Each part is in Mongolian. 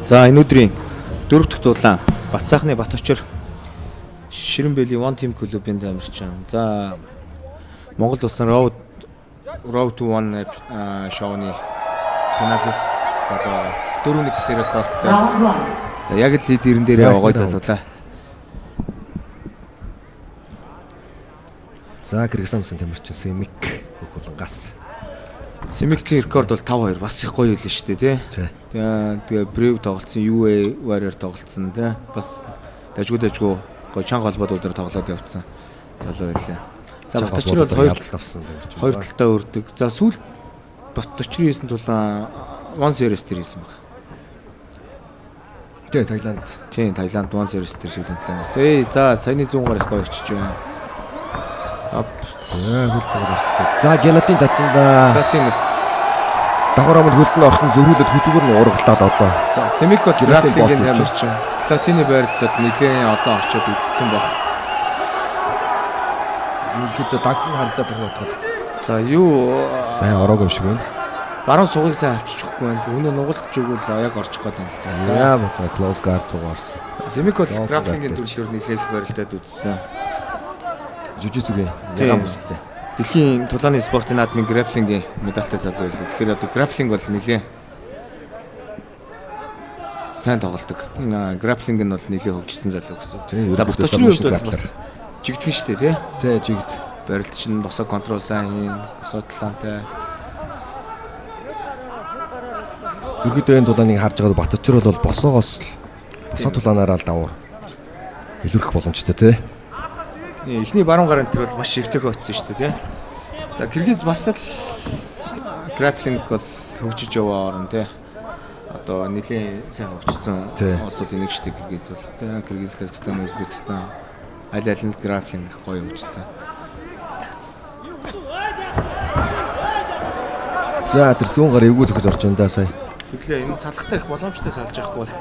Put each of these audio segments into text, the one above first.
За, энэ өдрийн дөрөв дэх тулаан Батсаахны Батөчөр Ширэнбэлийн One Team клубын тамирчин. За, Монгол улсын Road to One шоуны финалист залуу 4-1 гэсэн рекордтой. За, яг л лидерэн дээр За, яваа гой энэ залуулаа. За, Кыргызстан улсын тамирчин Сэмик Хөлөнгас. Сэмикийн рекорд бол 5-2, бас их гоё байлаа шүү дээ, тий. Тий. Тэгээ Brave тоглолцсон, UA Warrior тоглолцсон, тий. Бас дажгүй дажгүй гоё чанга холбоодуудаар тоглоод явцсан залуу байлаа. За, Батөчр бол хоёр ялалт авсан тамирчин. хоёр талдаа өрдөг. За, сүүл Батөчрийн хийсэн тулаан One Series дээр хийсэн баг. Тий, Таиланд. Тийм, Таиланд One Series дээр сүүлийн тулаан хийсэн. Эй, за, саяны зүүн гар их гоё очиж байна. Ап, За, хөл цагаар орсон. За, гелатин татсандаа Латин. давхар амд хөлт нь орхон зөрүүлээд хүзүүгээр нь ургалаад одоо. За, Сэмик бол Гелатин граплингийн болт тамирчин. Латины байралд бол нэлээд олон очиод үзсэн баг. Ерөнхийдөө дагц нь харагдаад байгаа бодоход За, юу сайн ороог юм шиг байна. Баруун сугыг сайн авчиж өгөхгүй байна. Хүнээ нугалдж өгвөл яг орчих гээд байна л да. За, буцаа close guard руу орсон. За, Сэмик бол За, граплингийн guard төрлөөр нэлээд их барилдаад үзсэн. Жужицугийн Тийм. ягаан бүстэй. Дэлхийн тулааны спортын наадмын граплингийн медальтай залуу байлаа. Тэгэхээр одоо граплинг бол нэлээд сайн тоглодог. Граплинг нь бол нэлээд хөгжсөн залуу гэсэн. Тийм, За, ерөнхийдөө Батөчрийн хувьд submission бол бас жигдхэн шүү дээ, тий? Тий, жигд. Барилт чинь босоо контрол сайн хийн, босоо тулаантай. Ерөнхийдөө энэ тулааныг харж байгаад Батөчр бол босоогоос л босоо тулаанаараа л давуур илүүрэх боломжтой, тий. Эхний баруун гарын тэр бол маш эвтэйхэн очсон шүү дээ, тий? За, Киргиз бас л граплинг бол хөгжиж яваа орн, тий? Одоо нэлийн сайн хөгжсөн Тий. улсуудын нэг шүү дээ Киргиз бол, тий? Киргиз, Казахстан, Узбекистан аль аль нь л граплинг их гоё хөгжсөн. За, тэр зүүн гар эвгүй зөхөж орж байна да сая. Тэглээ, энэ салахтай их боломжтой салж явахгүй бол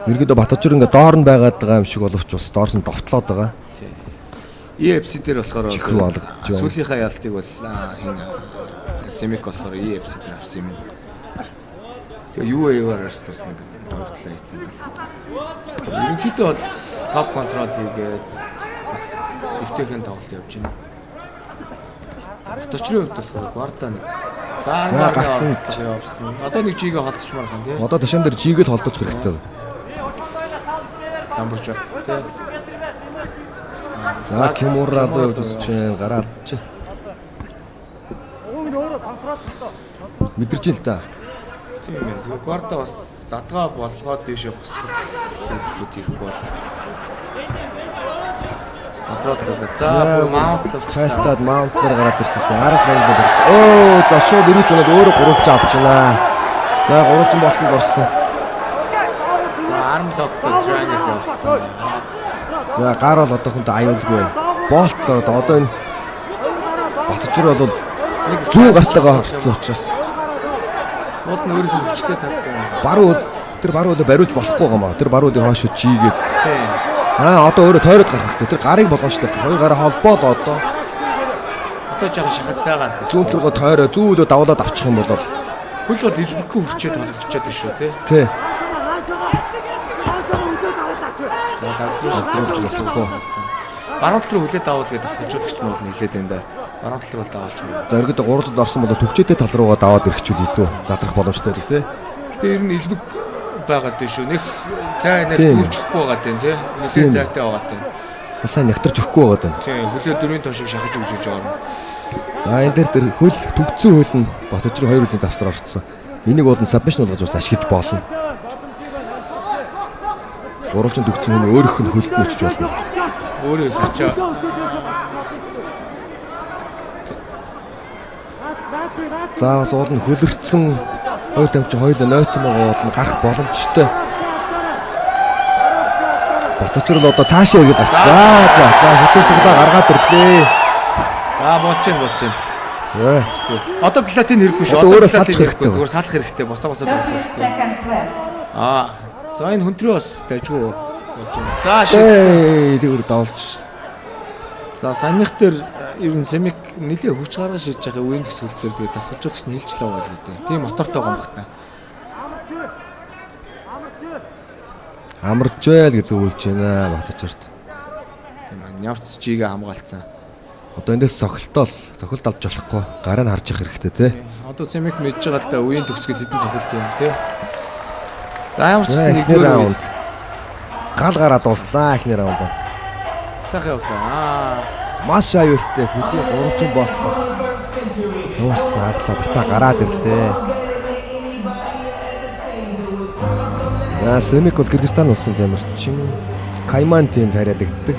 Ерөнхийдөө Батөчр ингээ доор нь байгаад байгаа юм шиг боловч бас доорс нь довтлоод байгаа. EFC дээр болохоор Чих рүү алгаж байна. сүүлийнхаа ялтыг бол хин Семик болохоор EFC дээр авсан юм. Тэгээ UAE-аар бас нэг хоёр талаа хийсэн зал. Ерөнхийдөө бол топ контрол хийгээд бас эвтэйхэн тоглолт явж байна. За, Батөчрийн хувьд болохоор Гварда нэг за За, гарт нь явсан. Одоо нэг жигээ холдчихмаар хан, тий. Одоо ташаан дээр жигээл холдож хэрэгтэй. Ламбуржак, тий. За, Кимура руу үзэж байна. Гараа алдчих. Мэдэрч ил та. Тийм байна. Тэгээ Гварда бас задгаа болгоод дээшээ босгол үйлдэлүүд хийхгүй бол контрол тавиад. За, бүр маунт л болчихлоо. Фастад маунт дээр гараад ирсэн. Арга трангл. Өө, за, шууд эргэж унаад өөрөө гурвалж авчихнаа. За, гурвалжин болтонд орсон. За, арм локтой triangle явсан. За, гар бол одоохондоо аюулгүй. Болт л одоо энэ Батчир бол Нэг зүүн гартайгаа орцсон учраас Уул нь өөрийнх нь хүчтэй тал юм. баруун хөл тэр баруун хөлөө бариулж болохгүй байгаа маа. Тэр баруун хөлийг хоошо чийгээд. Тийм. Аа, одоо өөрөө тойроод гарах хэрэгтэй. Тэр гарыг боломжтой. Хоёр гараа холбоол одоо Одоо жоохон шахад заагаар. зүүн тал руугаа тойроо зүүн хөлөө давлаад авчих юм бол Хөл бол илбэхгүй хүчээд толгочоод байна шүү, тий. тий. За, давзруулж Давзруулж болохгүй. Баруун тал руу хүлээд давуул гэдэг тасгалжуулагч нь бол нэлээд байна да. Баруун тал руу бол давуулж байна. За, ерөөдөө гурвалжинд орсон бол төвчээтэй тал руугаа даваад ирэхчүүл илүү задрах боломжтой байдаг, тий. Гэтэ ер нь илбэг байгаад байна шүү. Нэх зай нэг Тийм. дүүрчихгүй байгаад байна, тий. Тийм. Нэлээд зайтай байгаад байна. Бас сайн нягтарч өгөхгүй байгаад байна. Тийм, хөлөө дөрвийн тоош шахаж өгч гэж орно. За, энэ дээр тэр хөл төгцсөн хөл нь Батөчрийн хоёр хөлийн завсар орцсон. Энийг бол нь сабмишн болгож бас ашиглаж болно. Гурвалжин төгцсөн хүн өөрөх нь хөлд нь очиж болно. Өөрөө их ачаа. За, бас уул нь хөлөрцөн хоёр тамирчин хоёулаа нойтон байгаа бол нь гарах боломжтой. Батөчр л одоо цаашаа эргэл гарч. За за за шилжээр суглаа гаргаад ирлээ. За, болж гин, болж гин. За. Одоо гилатин хэрэггүй шүү. Одоо өөрөө гилотин салчих хэрэггүй. хэрэгтэй. Зүгээр салах хэрэгтэй. Босоо босоо 30 тоглох хэрэгтэй. seconds left. Аа. За, энэ хөнтрөө бас дайжгүй Болж байна. За шидсэн. Эй, тэр давлж. За саяных дээр ер нь Семик нэлээ хүч гаргаж шидэж байгаа үеийн төсөл дээр тэгээд дасгалжуулагч нь хэлж л байгаа л гэдэг. Тийм мотортой байгаа юм бах та. Амарч байл гэж зөвлөж байна Батөчөрт. Тийм аа. Нявц жигээ хамгаалцсан. Одоо эндээс цохилтоо л цохилт алж болохгүй. Гараа нь харж явах хэрэгтэй тий. Одоо Семик мэдж байгаа л да үеийн төгсгөл хэдэн цохилт юм тий. За ямар ч За гэсэн эхний нэгдүгээр үе раунд. Гал гараад дуслаа эхний раунд. сайхан явлаа. Аа. Маш аюултай хөлийн гурвалжин болохоос нуурсан аглаа татаа гараад ирлээ. За Семик бол Кыргызстан улсын тамирчин. Кайман тимд харьяалагддаг.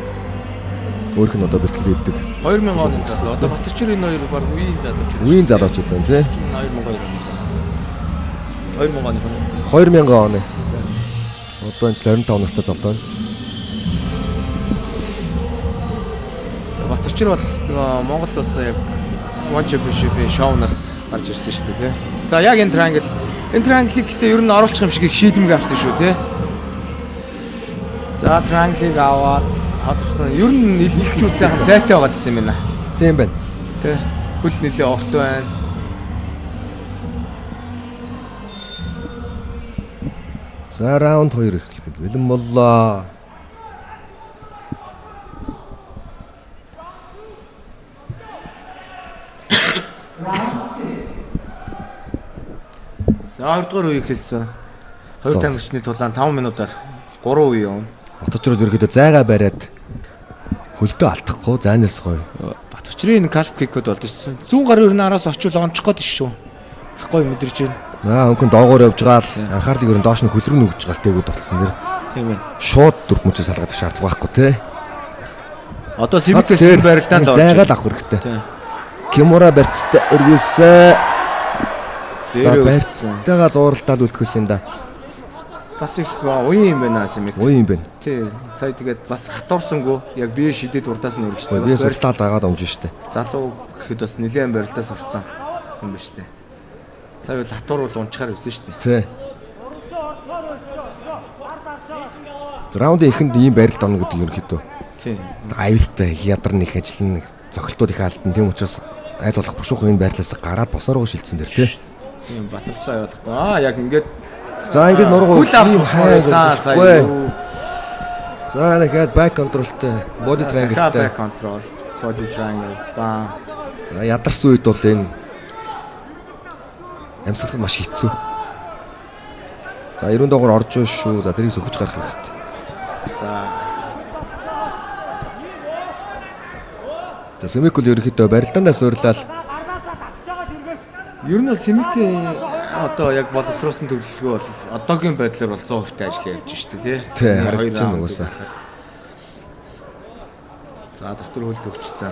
Өөрөх нь одоо бэлтгэл хийдэг. 2000 оны залуу. Одоо Батөчөр энэ хоёр баг үеийн залуучууд. Үеийн залуучууд байна тий. 2002 оны. 2000 оны. 2000 оны. Одоо энэ жил 25 настай залуу байна. За Батөчөр бол нөгөө Монголд болсон яг One Championship-ийн шоунаас гарч ирсэн шүү дээ тий. За яг энэ triangle энэ triangle-ийг гэтээ ер нь оруулах юм шиг их шийдэмг авсан шүү тий. За triangle-ыг аваад холбосон. Ер нь илгэвчүүд сайхан зайтай байгаа гэсэн юм байна. Тийм байна. Тэ. Хөл нэлээ огт байна. За раунд 2 эхлэхэд бэлэн боллоо. За 2 дугаар үе эхэлсэн. Хоёр За. тамирчны тулаан 5 минутаар 3 үе явна. Батөчрөд ерөөхдөө зайгаа бариад хөлтөө алдахгүй зайнаас гоё. Батөчрийн энэ calf kick-үүд болд шсэн. Зүүн гарын ер нь араас орчуул ончих гээд шүү. Их гоё мэдэрч байна. Аа өнгөн доогоор явж байгаа л анхаарлыг ер нь доош нь хөл рүү нүгж байгаа л тээгүүд болцсон дэр. Тийм ээ. Шууд дүрмөчөө салгадаг шаардлага байхгүй те. Одоо Сибикээс барилдаанд орж. Зайгаа л авах хэрэгтэй. Тийм. Кимура барьцтай эргүүлсэн. За Дээрээ барьцтайгаа зууралтаад үлдэх байсан юм да. Бас их уян юм байна Симик. Уян юм байна. Тий. Сая тэгээд бас хатуурсангүй. Яг бие шидэд урдаас нь өргөжлөө. Би Бас барилт султаал дагаад унж штэ. залуу гэхэд бас нэлээд барилдаас орцсон юм байна штэ. Сая бол хатуур бол унчаар байсан штэ. Тий. Раундын эхэнд ийм барилт орно гэдэг ерөнхийдөө Тий. аюултай ядарна их ажиллана цогцолтууд их алдана. Тийм учраас аль болох бушуухан энэ байрлалаас гараад босоороо шилжсэн дэр тий. Тийм Батарцаа явуулах. Аа яг ингээд За ингэж нургуу хүл авч босмоор байсан сая. юу. За дахиад back control-тай, body Дахиад triangle-тай. back control, body triangle. Баа. За ядарсан үед бол энэ амьсгалах маш хэцүү. За 90 доогоор орж байна шүү. За тэрийг сөхөж гарах хэрэгтэй. За За Семик бол ерөнхийдөө барилдаанаас суйрлал Ер нь бол Симикийн одоо яг боловсруулсан төлөвлөгөө бол одоогийн байдлаар бол 100% та ажил явж штэ тий. Тий, Энэ харагдаж хоёр байна раундыг угаасаа. харахад. За дотор хөл төгчсөн.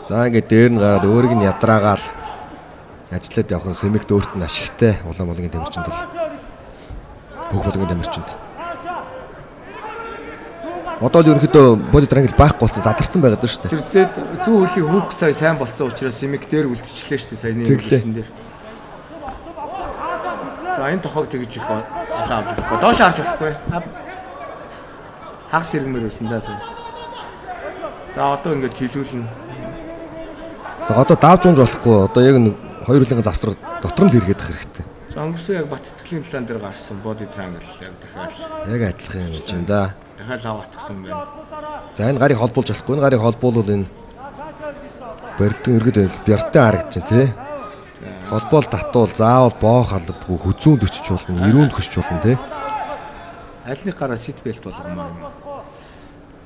За ингээд дээр нь гараад өөрийг нь ядраагаал ажиллаад явах нь Семикт өөрт нь ашигтай улаан булангийн тамирчинд бол бүх булангийн тамирчинд. Одоо л ерөнхийдөө body triangle байхгүй болсон задарсан байгаад байна шүү дээ. Тэр дээр зүүн хөлийн hook сая сайн болцсон учраас Симик дээр үлдчихлээ штэ саяны Тэглээ. үлдэн дээр. За энэ тохойг тэгж их олон авч болохгүй. Доош харж болохгүй. Хагас иргэмээр байсан да сая. За одоо ингээд хилүүлнэ. За одоо давж унж болохгүй. Одоо яг нэг хоёр хөлийн завсар дотор нь л хэрэгэдэх хэрэгтэй. За өнгөрсөн яг Бат итгэлийн талаан дээр гарсан body triangle яг дахиад Яг адилхан юм гэж байна да. дахиад лав атгсан байна. За энэ гарыг холбуулж болохгүй. Энэ гарыг холбуулвал энэ барилтын өргөд бяртай харагдаж байна тий. Холбоол татуул заавал боох албагүй хүзүүнд өчөж болно, эрүүнд хөшч болно тий. Аль нэг гараа seat belt болгомоор юм.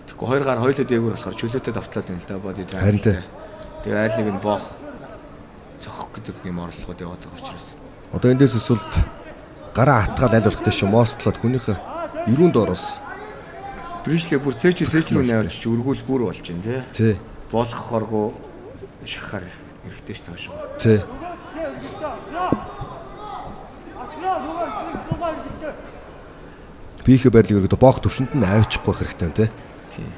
Тэгэхгүй хоёр гар хоёулаа дээгүүр болохоор чөлөөтэй давтлаад байна л да body triangle. Харин тий. Тэгээ аль нэг нь боох цохих гэдэг юм орлогод яваад байгаа учраас. Одоо эндээс эсвэл гараа хатгаал аль болох тийш мостлоод хүнийхээ эрүүнд ороос Бришлээ бүр цээч цээч рүү навж чи өргүүл бүр болж байна тий. тий. Болохооргүй шахахаар хэрэгтэй ш тааш. Тий. Биехэ байрлал ерөөдөө боох төвшөнд нь аваачихгүй байх хэрэгтэй юм тий. Тий.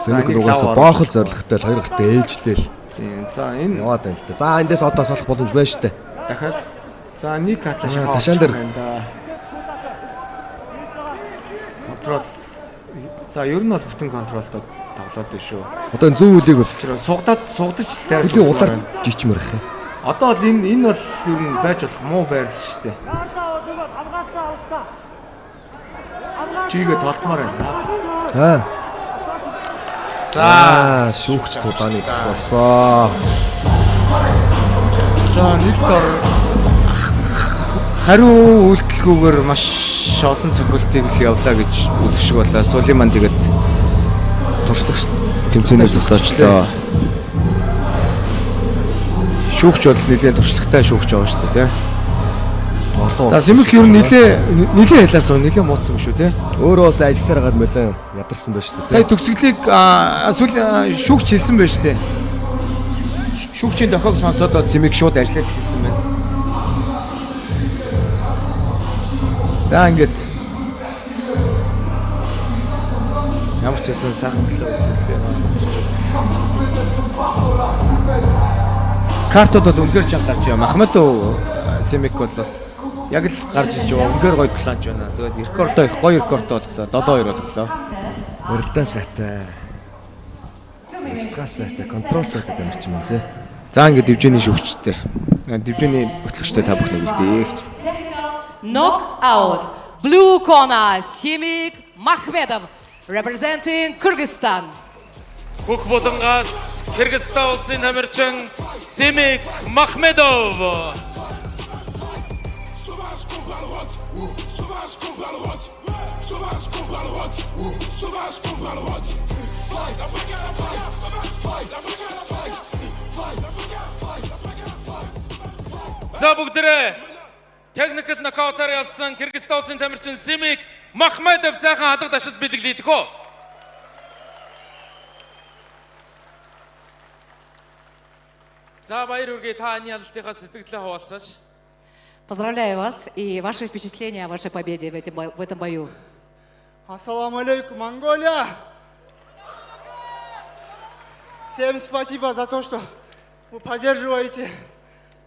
Сэмэг нэг угаасаа лав боох л зоригтой л хоёр гартаа ээлжлээл Тийм. За энэ яваад байна л да. За эндээс одоо салах боломж байна шүү дээ. дахиад За, нэг хатлаа шахаа. Ташаан дээр. Control. За, ер нь бол бүтэн control той тоглоод байна шүү. Одоо энэ зүүн хөлийг бол Сугадаад сугадаж тайрч хөлийн улаар жичмэр их. Одоо бол энэ бол ер нь байж болох муу байрлал шүү дээ. Чигээ толтмоор байна. Аа. За, шүүгч тулааны зогсоосоо. За, нэг дор хариу үйлдэлгүйгээр маш олон цохилтыг л явлаа гэж үзэх шиг боллоо. Сулейман тэгээд туршлага тэмцээнээс зогсоочлоо. Шүүгч бол нэлээд туршлагатай шүүгч байгаа шүү дээ, тий. За, Симик ер нь нэлээ хэлээсэн, нэлээ мууцсан юм шүү, тий. Өөрөө бас ажилласаар хагаад мөлөн ядарсан байна шүү дээ. Сая төгсгөлийг сүүл шүүгч хэлсэн байна шүү дээ. Шүүгчийн дохиог сонсоод бол Симик шууд ажиллаад эхэлсэн байна. За, ингээд ямар ч байсан сайхан төлөө үзүүлээ. Картууд бол үнэхээр чанга гарч байгаа. Махмедов Симик бол бас яг л гарч иж байгаа. Үнэхээр гоё clinch байна. Зүгээр рекордоо их гоё рекордоо боллоо. 7-2 боллоо. Барилдаан сайтай. Ажиллагаа сайтай, control сайтай тамирчин байна лээ. За, ингээд дивжээний шүүгчтэй. Дивжээний хөтлөгчтэй та бүхнийг үлдээе. Knock out. Blue corner, Semik Makhmedov, representing Kyrgyzstan. Бүх булангаас Кыргызстан улсын тамирчин Семик Махмедов. За, бүгдээрээ technical нокаутаар ялсан Кыргызстан улсын тамирчин Семик Махмедов сайхан алга дашилт бэлэглэдэг үү? За, баяр хүргэе, та энэ ялалтынхаа сэтгэлээ хуваалцаач. Поздравляю вас и ваши впечатления о вашей победе в этом бою. Ассаламу алейкум, Монголия! Всем спасибо за то, что вы поддерживаете.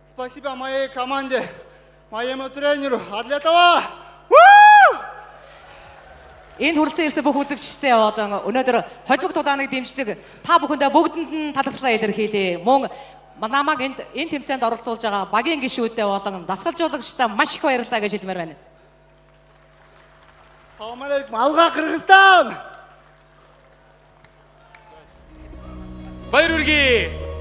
Спасибо моей команде, моему тренеру. А для того... Энд хүрэлцэн ирсэн бүх үзэгчтэй болон өнөөдөр холбог тулааныг дэмждэг та бүхэндээ бүгдэнд нь талархлаа илэрхийлье. Мөн намайг энд энэ тэмцээнд оролцуулж байгаа багийн гишүүдтэй болон дасгалжуулагчдаа маш их баярлалаа гэж хэлмээр байна. Салам алейкум, Алга Кыргызстан! Баяр хүргэе.